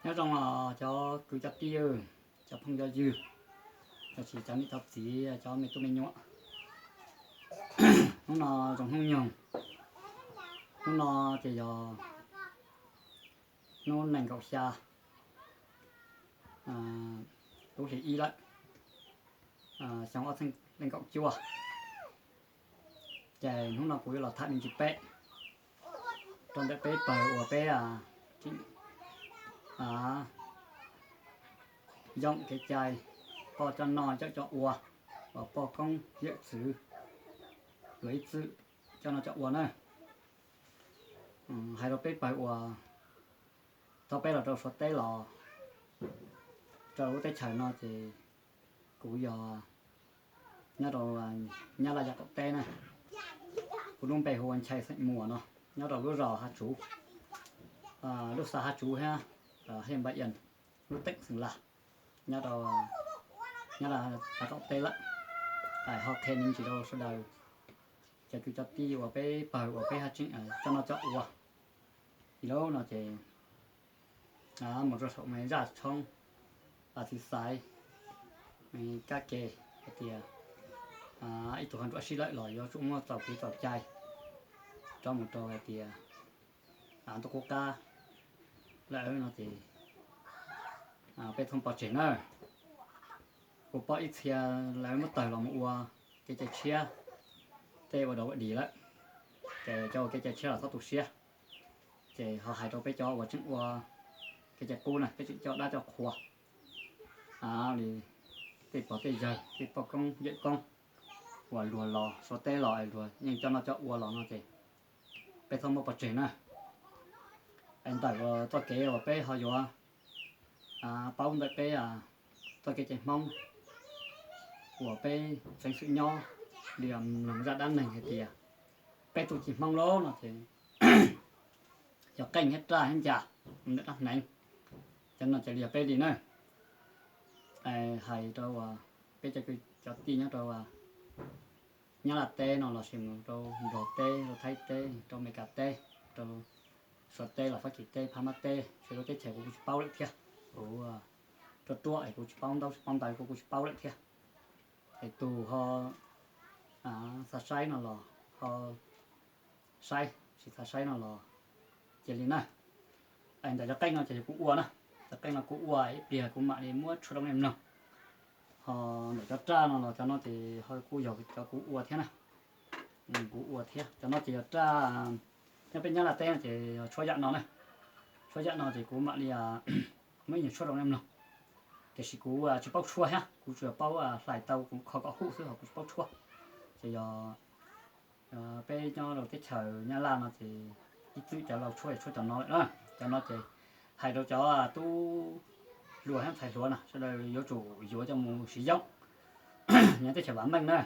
Nyob zoo os cov kwv cov tij, cov phooj cov ywg, los sis cov niam cov txiv, cov me tub me nyuam. Hnub no zoo hnub nyoog, hnub no ces yog hnub nees nkaum xya lub hlis ib lawm, xyoo ob txhiab leej kaum cuaj. Ces hnub no kuv yuav los tham me ntsis peb rau ntawm peb pawg uas peb tseem yoom kev cai, poj coj noj coj ua, uas poj koob yawm txwv luag ib txwm coj noj coj ua na. Hais rau peb pawg uas thaum peb los rau Suav teb los rau lub teb chaws no ces kuv yog nyob rau Nyab Laj yav qaum teb na. Kuv lub npe hu ua Nchai xeem Muas no, nyob rau lub zos Hav Tsuv, lub xav Hav Tsuv thiab Hej Npa Ias, lub teem Xeem Las, nyob rau Nyab Laj yav qaum teb lawm. Ho qhia me ntsis rau sawv daws cov kwv cov tij uas peb pawg uas peb haj tseem coj noj coj ua. Ib lub no ces mus rau saum me zaj tshoob txiv xaiv kab ke hais tias ib tug ho nruam sib lawm los yuav tsum muaj txaus kev txaus cai rov mus rau hais tias ntuj qub qab lawm no ces peb txhob pov tseg na. Kuv pom ib txhia lawv muab tawg los mus ua kev cai tshiab, tej ua dog ua dig lawm, ces cov ua kev cai tshiab los txhob tu siab. Ces ho hais rau peb cov uas tseem ua kev cai qub na, peb tseem coj dab coj qhua li tej pog tej yawg, tej poj koob yawm koob uas luag los Suav teb los luag yeej coj noj coj ua los no ces peb txhob muab pov tseg na. Es ntawm txoj kev uas peb ho yuav paub ntawm peb txoj kev cai Hmoob uas peb tseem xwm nyob li mloog zaj dab neeg hais tias peb txuj ci Hmoob lauj no ces yog qeej thiab raj thiab ncas ntawm dab hneev. Cov no ces li yog peb li na. Hais rau peb cov kwv cov tij nyob rau Nyab Laj teb no los sis mus rau Nplog teb, rau Thaib teb, rau Amelikas teb, rau Suav teb los Fab Kis teb, Phab Mab teb, sawv daws teb chaws kuv kuv tsis paub lawm thiab. Kuv ruaj ruaj es kuv tsis paub ntaub tsis paub ntawv kuv kuv tsis paub lawm thiab. Es tus ho xav saib no los ho saib, tsis xav saib no los cia li na. Es ntawm cov qeej no ces yog kuv ua na, cov qeej no kuv ua ib pliag kuv mam li muab tshuab rau nej mloog. Ho ntawm cov raj no los cov no ces ho kuj yog cov kuv ua thiab na. Kuv ua thiab, cov no ces yog raj, nyob peb Nyab Laj teb no ces yog tshuab yam no na. Tshuab yam no ces kuv mam li muab ib nyuag tshuab rau nej mloog. Tiam sis kuv tsis paub tshuab thiab, kuv tsuas paub hlais tau kuv kho kom hum xwb ho kuv tsis paub tshuab. Ces yog peb nyob rau teb chaws Nyab Laj no ces ib txwm cov laus tshuab es tshuab cov no lawm na. Cov no ces hais rau cov tub hluas thiab ntxhais hluas no sawv daws yuav tsum yuav coj mus siv yooj. Nyob teb chaws vam meej na,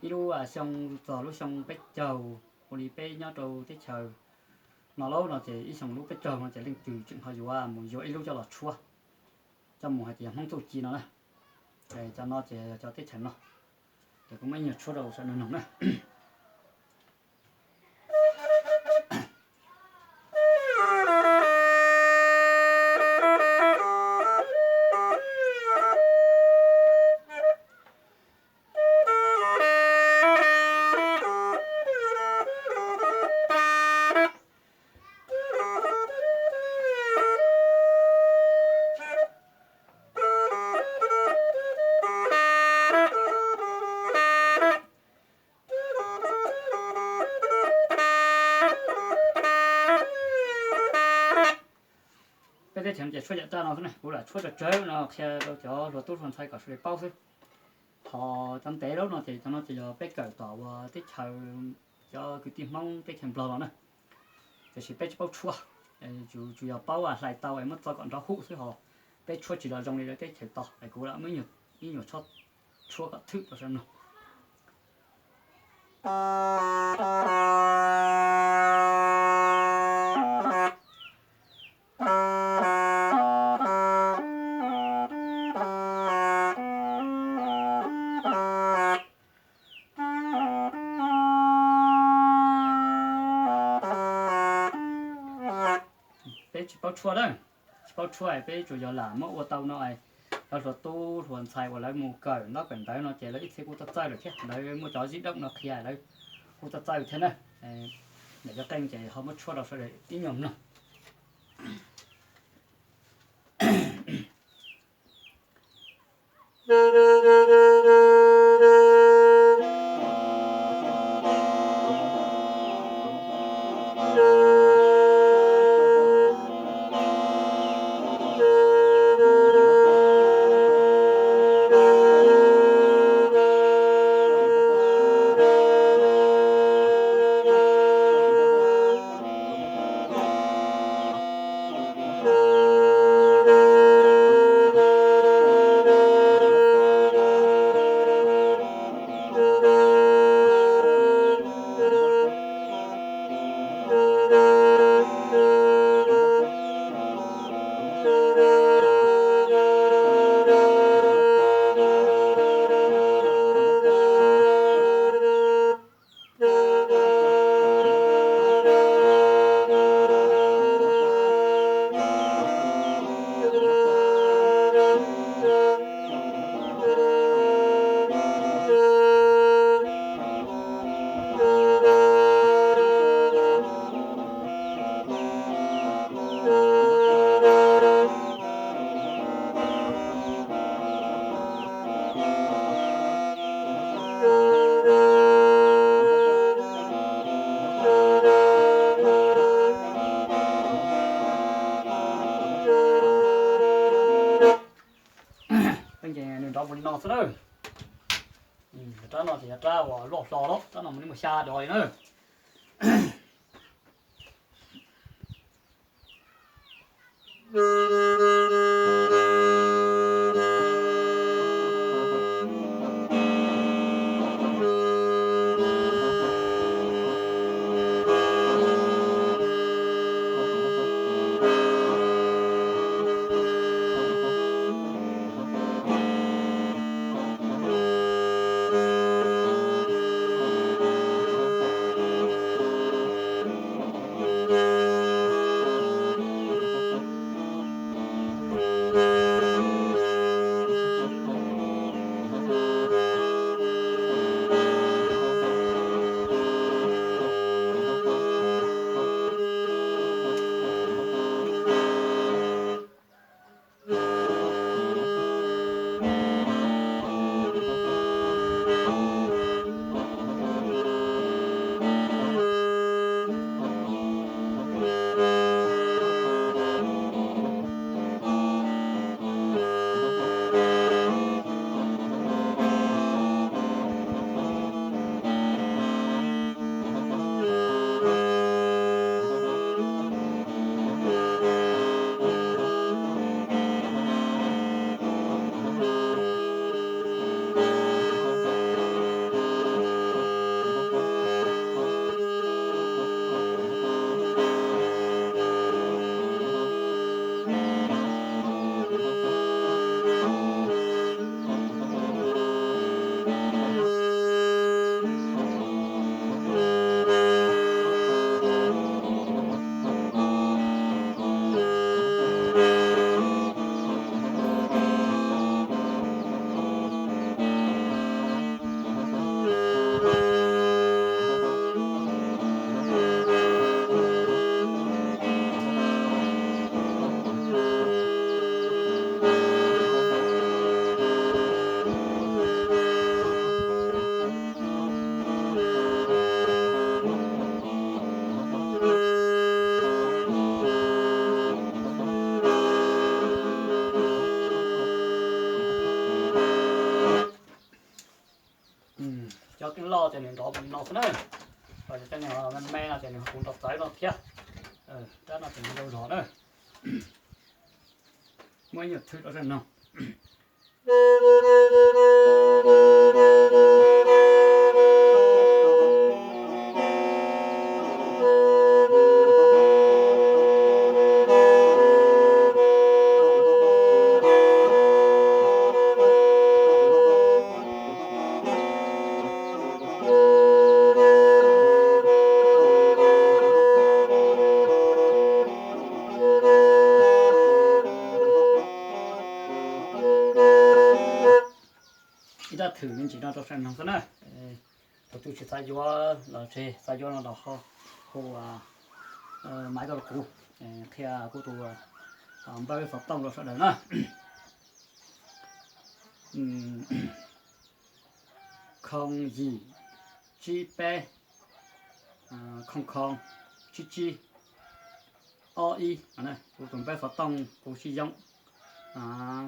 ib lub xyoo txog lub xyoo peb caug, ua li peb nyob rau teb chaws no lauj no ces ib xyoo lub peb caug no ces leej twg tseem ho yuav mus yuav ib lub coj los tshuab, coj mus hais tias Hmoob txuj ci no na. Cov no ces yog cov teb chaws no, ces kuv muab ib nyuag tshuab rau sawv daws mloog na. Peb teb chaws no ces tshuab yam raj no xwb na, kuv lam tshuab tsawg tsawg no qhia rau cov hluas tub hluas ntxhais kom sawv daws paub xwb. Ho cov ntev lawm no ces cov no ces yog peb kawm tom uas teb chaws cov kwv tij Hmoob teb chaws Nplog los na. Tiam sis peb tsis paub tshuab, tsuas yog paub hlais tau es muab txo kom nrov hum xwb ho peb tshuab tsis los zoo li lawv teb chaws tod es kuv lam muab ib nyuag tshuab kom thwm rau sawv daws mloog. Peb tsis paub tshuab lawm, tsis Plaub tshuaj peb tsuas yog lam muab ua tau no, cov hluas tub hluas ntxhais uas lawv mus kawm ntaub kawm ntawv no ces lawv ib txhia kuj txawj txawj lawm thiab, lawv muaj cov zib daum no qhia lawv kuj txawj txawj thiab na. Ntawm cov qeej ces ho muab tshuaj rau sawv daws ib nyuag mloog. Nws nrov mus li no xwb na. Rab no ces yog rab uas loj hlo lawm, rab no mus li mus xya dos li na. Cov qeej loj ces nws nrov li no xwb na. Ho cov me me no ces nws kuj nrov txawv no thiab. Rab no ces nws zoo zog na. Muaj ib nyuag thwv rau sawv daws mloog. Thwm me ntsis no rau sawv daws mloog xwb na. Thaum twg tsis xav yuav los tseg, xav yuav no los ho hu Maiv rau kuv, qhia kuv tus npawb xov tooj rau sawv daws na. Khoo yim tsib peb, khoo khoo tsib tsib, ob ib. Kuv tus npawb xov tooj kuv sib yooj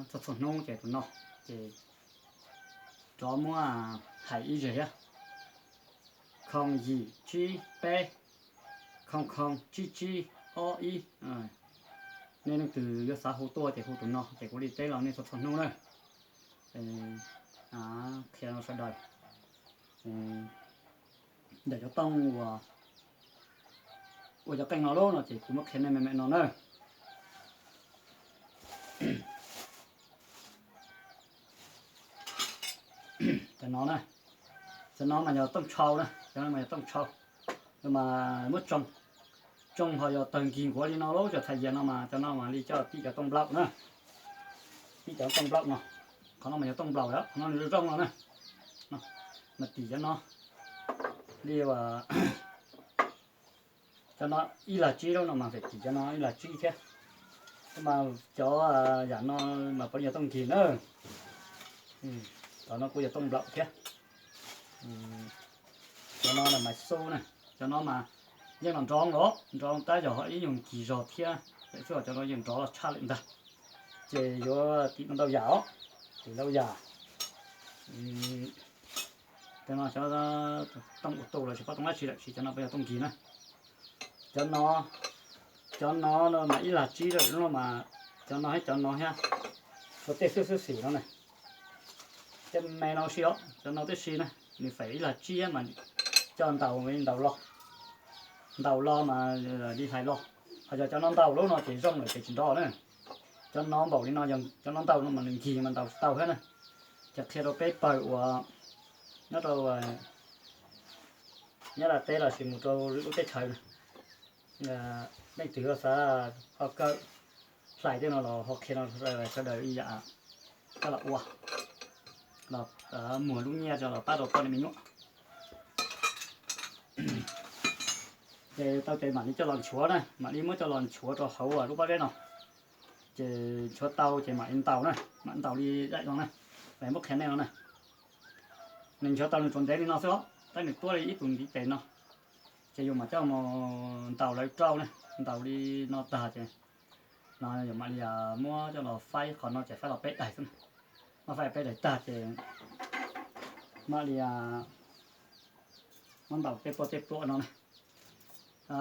txhua txhua hnub ces tus no, ces rov muab hais ib zes thiab. Khoo yim tsib peb, khoo khoo tsib tsib, ob ib. Nej leej twg yuav xav hu tuaj ces hu tus no ces kuv li teb los nej txhua txhua hnub na. Qhia rau sawv daws ntawm cov tooj uas ua cov qeej no lub no ces kuv muab qhia nej me me no na. Cov no na, cov no mas yog tooj tshau na, cov no mas yog tooj tshau, mas muab tsoo, tsoo ho yog tawg nkig nkuav li no lub cov txhais yias no mas cov no mas li coj tib cov tooj nplaum na, tib cov tooj nplaum no. Qhov no mas yog tooj nplaum, qhov no nws zoo no na, mas tim cov no li cov no ib lag tsib lub no mas tim cov no ib lag tsib thiab. Mas cov yam no mas puav leej yog tooj nkig na. Cov no kuj yog tooj nplaum thiab. Cov no mas xub na, cov no mas yeej los nrov los nrov tab yog ho ib nyuag nkig zog thiab, xwb cov no yeej nrov los tshaj lawm ntag. Ces yuav tim ntau yam os, tim ntau yam. Cov no cov tooj ua tu los tsis paub tooj dab tsi lawm, tsis, cov no puav yog tooj nkig na. Cov no, cov no no mas ib lag tsib lub no mas, cov no thiab cov no thiab, ua tej xwb xwb xim no na. Tej me no si os, cov no tib si na, nws feem ib lag tsib mas coj ntaus ntaus los, ntaus los mas li hlais los. Ho yog cov no ntaus lub no ces zoo lawm ces tsis nrov na. Cov no npaum li no, cov no ntaus no mas nws nkig mas ntaus tsis tau thiab na. Ces qhia rau peb pawg uas nyob rau Nyab Laj teb los sis mus rau lwm lub teb chaws, leej twg xav ho kawm hlais tej no los ho qhia no sawv daws ib yam coj los ua, los muag lub nyiaj coj los pab rau poj niam me nyuam. Ces tau ces mam li coj los nchuav na, mam li muab coj los nchuav rau hauv lub pob zeb no. Ces nchuav tau ces mam li ntaus na, mam ntaus li daim no na, mam muab qhia nej no na. Nws nchuav tau nws tsuas ntev li no xwb os, tab nws tuab li ib tug ntiv tes no. Ces yus mam coj mus ntaus lawv rau na, ntaus li no tag ces no yus mam li muab coj los faib qhov no ces faib los peb daim xwb na. Muab faib peb daim tag ces mam li muab ntaus tej puaj tej pluam no na.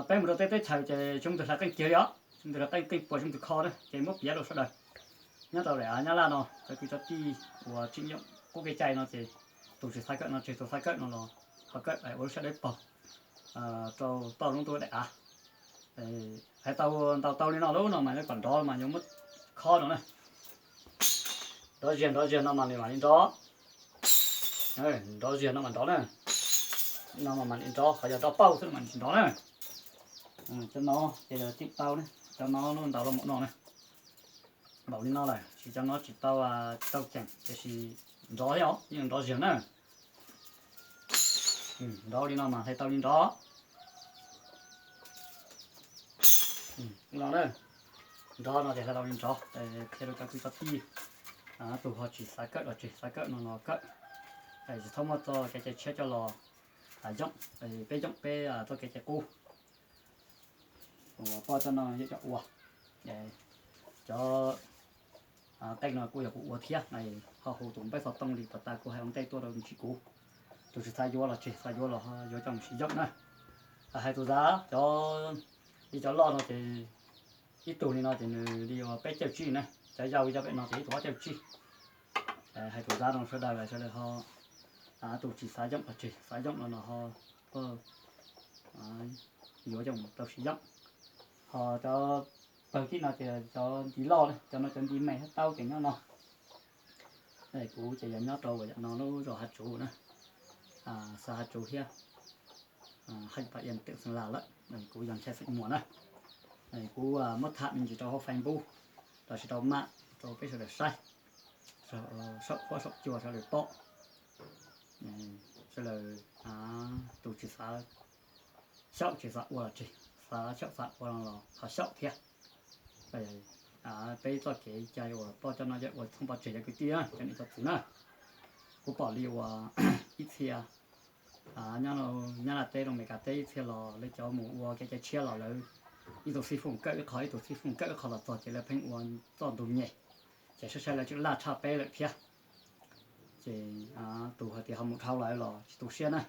Peb mus rau tej teb chaws ces tsis muaj tus hlais qeej kiag li os, tsis muaj tus hlais qeej, qeej puas tsis muaj tus kho na, ces muab piav rau sawv daws. Nyob rau daim av Nyab Laj no cov kwv cov tij uas tsim nyog qub kev cai no ces tus tsis xav kawm no tseg, tus xav kawm no los ho kawm ua lub siab dawb paug rau toj lub ntuj daim av. Hais tau ntaus tau li no lub no mas yuav kom nrov mas yuav muab khob no na. Nrov ziag nrov ziag no mas nws mam li nrov. Nrov ziag no mas nrov na. No mas mam li nrov, qhov yog nrov pauj xwb mas tsis nrov na. Cov no ces yog tseem tau na, cov no ntaus los mus no na. Npaum li no lawm, tsis, cov no tsis tau, tsis tau ceem, tiam sis nrov thiab os, yeej nrov ziag na. Nrov li no mas hlais tau li nrov. No na, nrov no ces hlais tau li nrov. Qhia rau cov kwv cov tij, tus ho tsis xav kawm los tseg, xav kawm no los kawm. Tsis txhob muab txoj kev cai tshiab coj los yooj, peb yooj peb txoj kev cai qub. Uas poj coj no yeej coj ua. Cov qeej no kuj yog kuv ua thiab, ho hu tus npawb xov tooj li puag ta kuv hais ua ntej tuaj rau ntsib kuv. Tus tsis xav yuav los tseg, xav yuav los yuav coj mus siv yooj na. Hais tus zaj cov, li cov loj no ces ib tug li no ces nws li ua peb caug tsib na, cov yau li cov pem no ces ib tug ob caug tsib. Hais tus zaj no sawv daws, sawv daws ho, tus tsis xav yooj los tseg, xav yooj no no ho yuav coj mus tau siv yooj. Ho cov pawg tib no ces cov ntiv loj na, cov no cov ntiv me thiab taub ces nyob no. Kuv ces yog nyob rau yam no lub zos Hav Tsuv na, xa Hav Tsuv thiab, haj pa ia teem xeem las lawm. Kuv yog Nchai Feem Muas na. Kuv muab tham me ntsis rau hauv Facebook los sis rau mam rau peb sawv daws saib, saum huab saum cua sawv daws pom. Sawv daws tus tsis xav xyaum tsis xav ua los tsis xav xyaum xav ua no los ho xyaum thiab. Peb txoj kev cai uas poj coj noj coj ua txhob pov tseg cov kwv tij na, cov niam cov txiv na. Kuv pom li uas ib txhia nyob Nyab Laj teb rau Meskas teb ib txhia los lawv cov mus ua kev cai tshiab los lawv ib tug xib fwb kawm ib qho ib tug xib fwb kawm ib qho los txog ces lawv pheej ua txoj ntug nyem, ces saib saib lawv tseem laj tshaj peb lawm thiab. Ces tus hais tias ho mus dhau lawm los tsis tu siab na,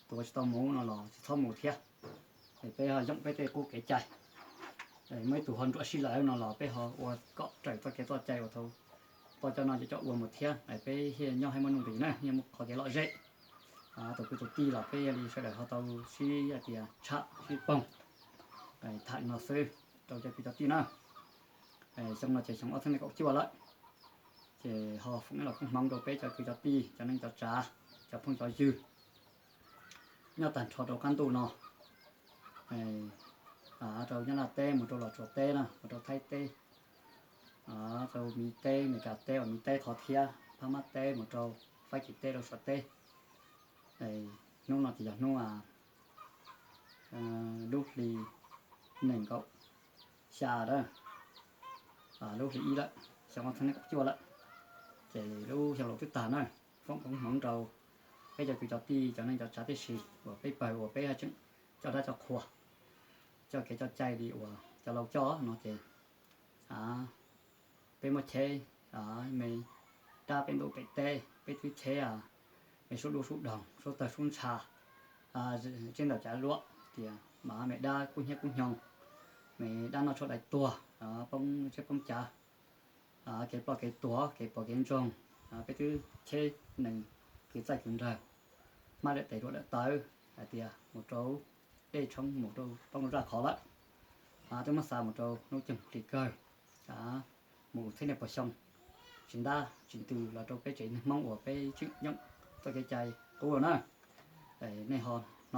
tus uas tsis tau mus no los tsis txhob mus thiab. Es peb ho yoom peb tej qub kev cai, muaj ib tug ho nruam sib lawm no los peb ho ua kom raws txoj kev txoj cai uas thaum poj coj noj coj ua mus thiab. Es peb thiaj nyob thiaj muaj nuj nqis na, thiaj muaj qhov kev lom zem. Tus kwv tus tij los peb yog li sawv daws ho tau sib hais tias tsham sib poog tham li no xwb rau cov kwv cov tij na. Xyoo no ces xyoo ob txhiab nees nkaum cuaj lawm, ces ho foom ib los koob hmoov rau peb cov kwv cov tij cov neej cov tsav cov phooj cov ywg nyob tag nrho rau qab ntuj no, rau Nyab Laj teb mus rau Los Tsuas teb na, mus rau Thaib teb, rau Mis teb, Meskas teb uas Mis teb qhov thiab, Phab Mab teb mus rau Fab Kis teb rau Suav teb. Hnub no ces yog hnub lub hli nees nkaum xya lawm, lub hli ib lawm, xyoo ob txhiab nees nkaum cuaj lawm. Ces lub xyoo laus twb tag na, foom koob hmoov rau peb cov kwv cov tij cov neej cov tsav tib si uas peb pawg uas peb tseem coj dab coj qhua, coj kev coj cai li uas cov laus coj no ces peb muab cheb me dab pem ntuj pem teb, peb twb cheb me sub dub sub doog sub tawg sub ntsha, tseeb ntawm cav luam tias mas me dab kub hnyiab kub hnyo, me dab noj tshuaj dai tuag, poob tseeb poob cav, kev ploj kev tuag kev pom kev ntsoog, peb twb cheb nees kwv txaij kwv nraug, hmab dawm tes ruam dawm tawv hais tias mus rau dej tshoob mus rau poob rau zaj qhov lawm, twb muab xa mus rau hnub coog hli kawg, mus txhiab niaj pua xyoo, tsis ntab tsis ntws los rau peb tsev neeg Hmoob uas peb tseem nyob txoj kev cai qub los na. Nej ho